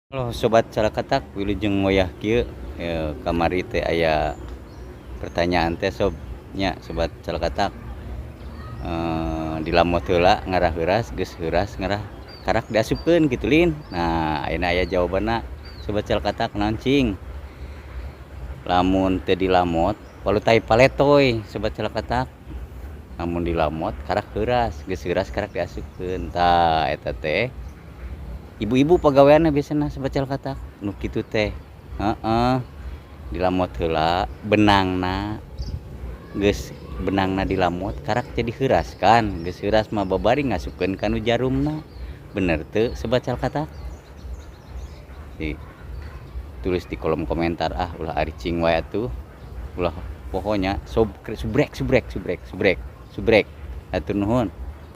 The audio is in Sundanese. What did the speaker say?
Halo Sobat Calakatak, wilujeng wayah kieu kamari teh aya pertanyaan teh sob nya Sobat Calakatak, dilamot heula ngarah heuras, geus heuras ngarah karak diasupkeun kitu lin. Nah, ayeuna aya jawabanna Sobat Calakatak, naon cing? Lamun teu dilamot palutay paletoy Sobat Calakatak. Lamun dilamot karak heuras, geus heuras karak diasupkeun. Tah eta teh ibu-ibu pagaweanna biasana Sobat Calakatak nu kitu teh. Heeh, dilamot heula benangna, geus benangna dilamot karak jadi heuras kan, geus heuras mah babari ngasupkeun kana jarumna. Bener teu Sobat Calakatak? Tulis di kolom komentar, ah ulah aricing wae atuh, ulah pokoknya sob subrek subrek subrek subrek subrek, hatur nuhun.